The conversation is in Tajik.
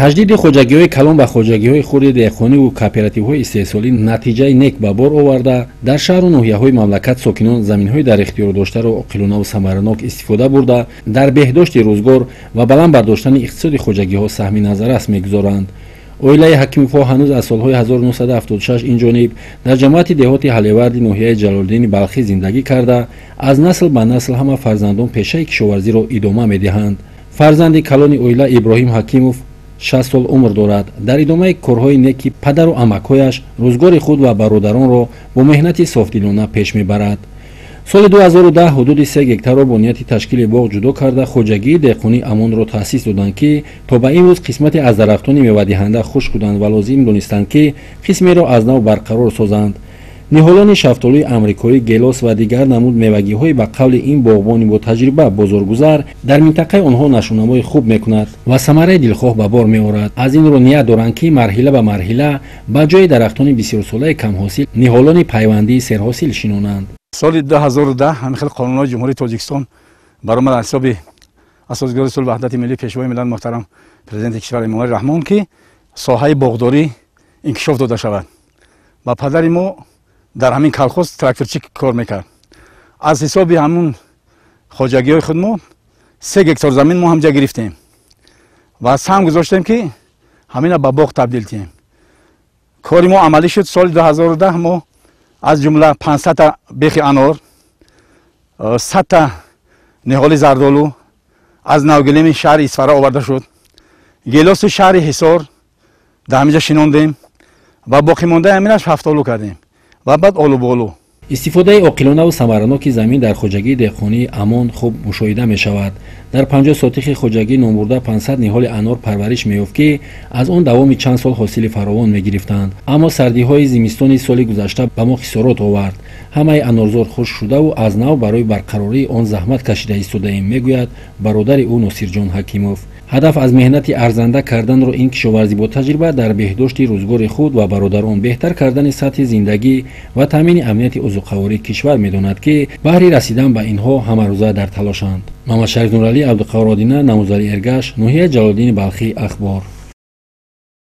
Таҷдиди хоҷагиҳои калон ба хоҷагиҳои хурди деҳқониву кооперативҳои истеҳсолӣ натиҷаи нек ба бор оварда, дар шаҳру ноҳияҳои мамлакат сокинон заминҳои дар ихтиёр доштаро оқилонаву самаранок истифода бурда, дар беҳдошти рӯзгор ва баланд бардоштани иқтисоди хоҷагиҳо саҳми назаррас мегузоранд. Оилаи Ҳакимовҳо ҳанӯз аз солҳои 1976 инҷониб дар ҷамоати деҳоти Ҳалеварди ноҳияи Ҷалолиддини Балхӣ зиндагӣ карда, аз насл ба насл ҳама фарзандон пешаи кишоварзиро идома медиҳанд. Фарзанди калони оила Иброҳим Ҳакимов 60 сол умр дорад. Дар идомаи корҳои неки падару амакҳояш рӯзгори худ ва бародаронро бо меҳнати софдилона пеш мебарад. Соли 2010 ҳудуди 3 гектарро бо нияти ташкили боғ ҷудо карда, хоҷагии деҳқонии Амонро таъсис доданд, ки то ба имрӯз қисмате аз дарахтони мевадиҳанда хушк шуданд ва лозим донистанд, ки қисмеро аз нав барқарор созанд. Ниҳолони шафтолуи амрикоӣ, гелос ва дигар намуд мевагиҳои ба қавли ин боғбони ботаҷриба бозоргузар дар минтақаи онҳо нашъунамои хуб мекунад ва самараи дилхоҳ ба бор меорад. Аз ин рӯ ният доранд, ки марҳила ба марҳила ба ҷои дарахтони бисёрсолаи камҳосил ниҳолони пайвандии серҳосил шинонанд. Соли 2010 ҳамин хел қонунҳои Ҷумҳурии Тоҷикистон баромад аз ҳисоби асосгузори сулҳу ваҳдати миллӣ, пешвои миллат, муҳтарам президенти кишвар Эмомалӣ Раҳмон, ки соҳаи боғдорӣ инкишоф дода шавад. Ва падари мо дар ҳамин колхоз тракторчӣ кор мекард. Аз ҳисоби ҳамун хоҷагиҳои худ мо 3 гектар замин мо ҳамҷа гирифтем ва саҳм гузоштем, ки ҳамина ба боғ табдил диҳем. Кори мо амалӣ шуд. Соли 2010 мо аз ҷумла 500-та бехи анор, 100-та ниҳоли зардолу аз навгилеми шаҳри Исфара оварда шуд. Гелоси шаҳри Ҳисор дар ҳаминҷа шинондем ва боқимондаи ҳаминаш ҳафтолу кардем ва баъд олуболу. Истифодаи оқилонаву самараноки замин дар хоҷагии деҳқонии Амон хуб мушоҳида мешавад. Дар 50 сотихи хоҷагӣ номбурда 500 ниҳоли анор парвариш меёфт, ки аз он давоми чанд сол ҳосили фаровон мегирифтанд. Аммо сардиҳои зимистони соли гузашта ба мо хисорот овард. Ҳамаи анорзор хушк шудаву аз нав барои барқарории он заҳмат кашида истодаем, мегӯяд бародари ӯ Носирҷон Ҳакимов. Ҳадаф аз меҳнати арзанда карданро ин кишоварзӣ бо таҷриба дар беҳдошти рӯзгори худ ва бародарон, беҳтар кардани сатҳи зиндагӣ ва таъмини амнияти озуқавории кишвар медонад, ки баҳри расидан ба инҳо ҳамарӯза дар талошанд. Мамадшариф Нуралӣ, Абдуқаҳор Одина, Намузали Эргаш, ноҳияи Ҷалолиддини Балхӣ, Ахбор.